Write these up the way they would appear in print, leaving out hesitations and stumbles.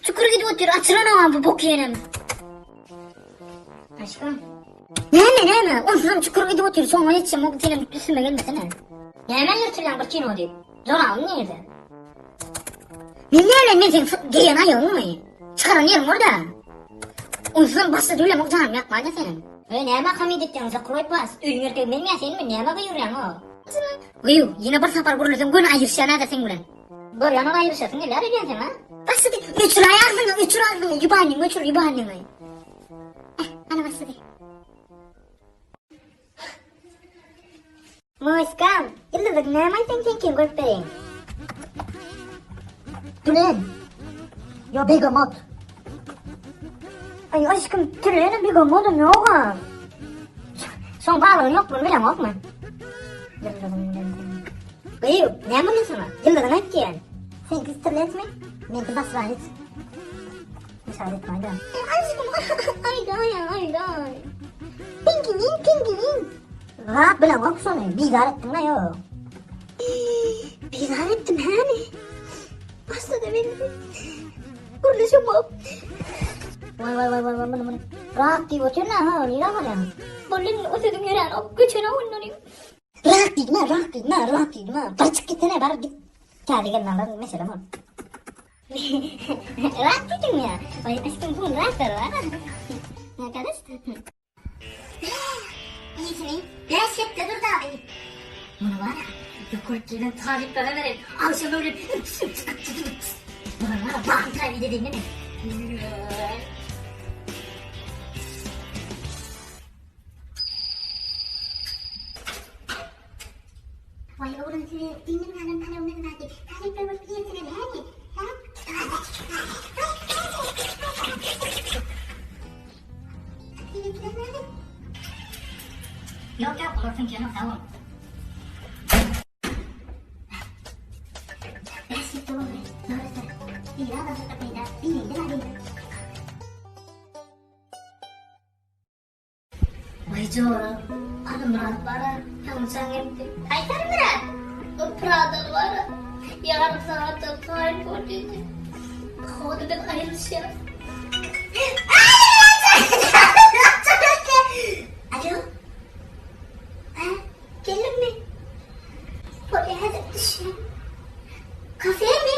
Çukur gidip otyr, açylanogam bu bok ýenem. Aşkym. Näme, näme? Onsuzam çukur gidip otyr, soňuna ýetişemok, senem üstüme gelmesene. Nämä ýyrtylýaň bir kino diýip? Jorabyň nirde? Men näme, men seň geýen aýagyňmy? Çykaran ýeriň orda. Onsuzam başda döwlemok janym ýakmaýda seniň. Öý näme hamid etýäň, zakroý pas. Öýüň erkegi menmi ýa senmi? Näme gyýyrýaň o? Gyýw, ýene bir sapar gürleseň göni aýyryşýan häzir seň bilen. Bolýan ol aýryşasyň gelýär öýdýän sen ha? Başlady. Öçür agzyňy, öçür agzyňy, ýubanyňy öçür, ýubanyňy. Eh, ana başlady. Moýskam, ýyldyzlyk näme aýtsaň sen kim görüp bereýin. Tülen. Yo begamot. Ay aşkım tülenim begamodum yok ha. Şoň balygyň ýoklugyny bileňokmy? Ýyldyzyň bilen. Gyýw, näme boldy saňa? Ýyldyzyňy aýt diýýän. Seňki streletsmi? Meňki zasranec. Müsaade etmäýdä. Aşkym, aýdaý, aýdaý. Pinginin, pinginin. Zat bileňok şony, bizar etdiň-le ýok. Bizar etdim hämi? Başlady men. Gürleşemok. Waý waý waý waý waý muny muny. Rak diýip otyryn ha, nirä barýaň? Boldy indi o sözüm ýöränok, göçenok ondan. Rak diýdim ha, rak diýdim ha, rak diýdim ha. Bir çyk gitsene, bar git. Täze gelin alaryn, meselem ol. Rak diýdim ýa. Waý aşkym bu rak bar. Näkadaş? Iyisini 5 hepde durdy abi. Muny var ya, yukarı gelen talyplara veren akşam öyle üps üps üps üps. Bunlar var ya bakın kaybı dediğinde mi? Vay oğlum size benim yanım tanımın vardı. Talyplar bolup ýersine näme? Ha? Ýok ýok olar süňkenok sag bol. Bäş hepde boldy. Zordur. Biri azajykda peýda, birinde labyr. Waý jora, Alymyrat bar-a, ýaňy jaň etdi. Haýsy Alymyrat? O Pradaly bar-a, ýarym sagatdan taýyn bol diýdi. Pohodu biz aýrylyşýas. Alo? Hä, geldiňmi? Bolýa, häzir düşýän. Kafemi?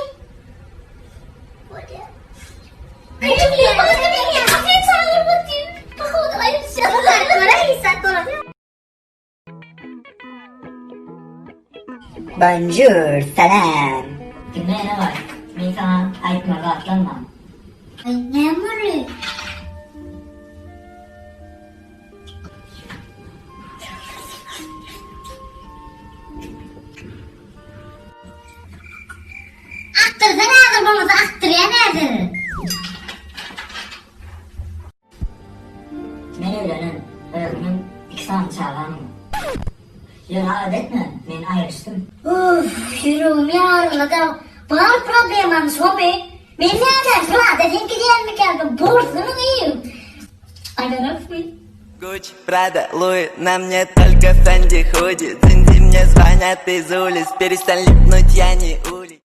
Bolýa. Bonjour, salam. Diňle ene bar. Men saňa aýtmaly zatlam bar. Aý, näme boldy? Akdyrsana häzir bolmasa akdyrýan häzir. Men öýlenen, özümiň iki sany çagam bar. Ýöne alada etme, men aýryşdym. Uff, ýüregim ýaryldy-da. Bar problemam şomy? Men näme, Prada seňki diýenmikäm, borsuny gyýw. Aýlanasmy? Gucci, Prada, Луи, на мне только Фенди худи Дзинзи мне звонят из улиц, перестань липнуть, я не улей.